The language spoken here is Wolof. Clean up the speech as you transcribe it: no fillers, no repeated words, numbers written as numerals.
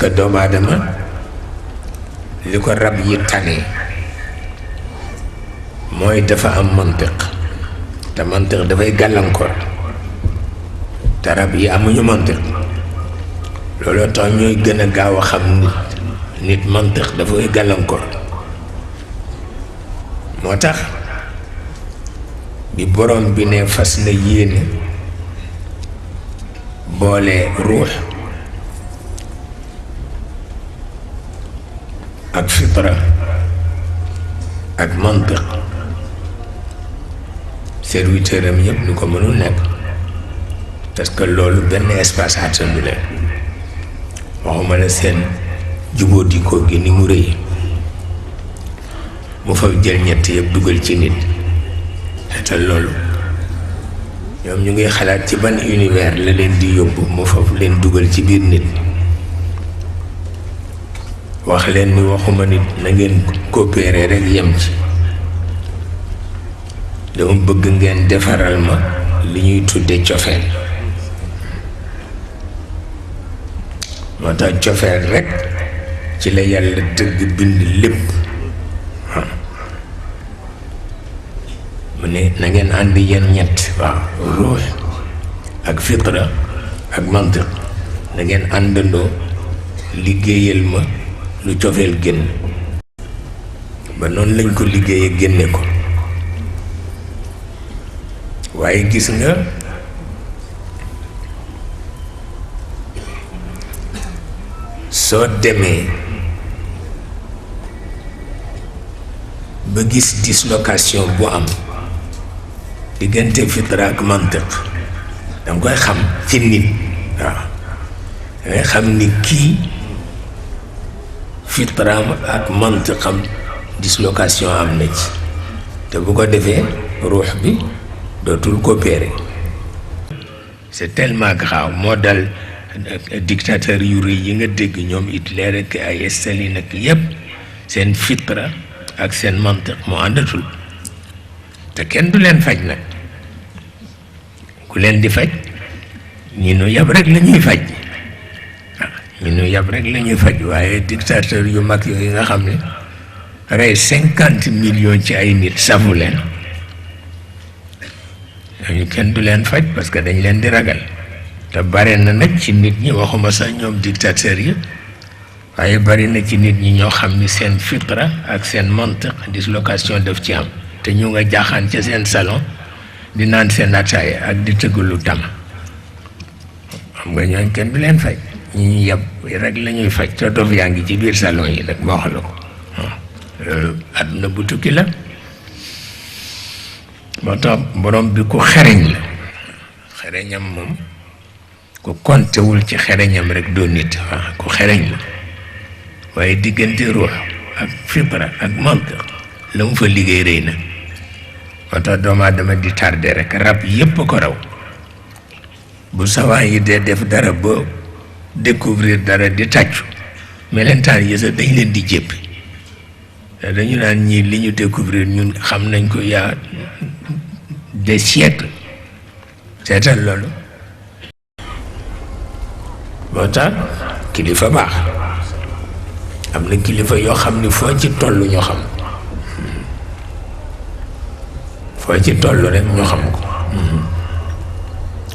que doomu aadama li ko rab yi tane mooy dafa am mantiq te mantiq dafay gàllankoor te rab yi amuñu mantiq looloo tax ñooy gën a gaaw a xam nit mantiq dafay gàllankoor moo tax bi borom bi ne fas na yéene boole ruux ak fitra ak mantiq serviteur am yëpp ni ko mënul nekk parce que loolu benn espace attanu leen waxuma la seen jubóodikoo gi ni mu rëy mu fa jël ñett yëpp dugal ci nit te loolu ñoom ñu ngi xalaat ci ban univers la leen di yóbbu mu fa leen dugal ci biir nit wax leen ni waxuma nit na ngeen coopérer rek yem ci dama bëgg ngeen defaral ma li ñuy tudde cofeel moo tax cofeel rek ci la yàlla dëgg bind lépp mu ne na ngeen ànd yéen ñett waaw ruux ak fitra ak mantiq na ngeen àndandoo liggéeyal ma lu cofeel génn ba noonu lañ ko liggéeyee génne ko waaye gis nga soo demee ba gis dislocation bu am diggante fitra ak mantiq danga koy xam ci nit waaw dangay xam ni kii fitraam ak mantiqam dislocation am na ci te bu ko defee ruux bi dootul coopérer c'est tellement grave moo dal dictateur yu rëy yi nga dégg ñoom Hitler ak ay Staline ak yépp seen fitra ak seen mantiq moo àndatul te kenn du leen faj nag ku leen di faj ñi nu yab rek la ñuy faj waaw ñi nu yab rek la ñuy faj waaye dictateur yu mag yooyu nga xam ne rey 50 millions ci ay nit safu leen ñooñu kenn du leen faj parce que dañ leen di ragal te bare na nag ci nit ñi waxuma sax ñoom dictateur yi waaye bari na ci nit ñi ñoo xam ni seen fitra ak seen mantiq dislocation def ci am te ñu nga jaaxaan ca seen salon di naan seen ataaya ak di tëggalu tama xam nga ñooñ kenn du leen faj ñi ñu yeb rek la ñuy faj te dof yaa ngi ci biir salon yi nag ma wax la ko loolu àdduna bu tukki la moo tax borom bi ku xereñ la xereñam moom ku kontewul ci xereñam rek doo nit waaw ku xereñ la waaye diggante ruux ak fitra ak mantiq la mu fa liggéey rëy na moo tax doomu aadama di tardé rek rab yépp ko raw bu savant yi dee def dara ba découvrir dara di tàccu melentaan yi sax dañ leen di jéppi dañu naan ñii li ñu découvrir ñun xam nañ ko yaa des siècles seetal loolu moo tax kilifa baax am na kilifa yoo xam ni foo ci toll ñoo xam foo ci toll rek ñoo xam ko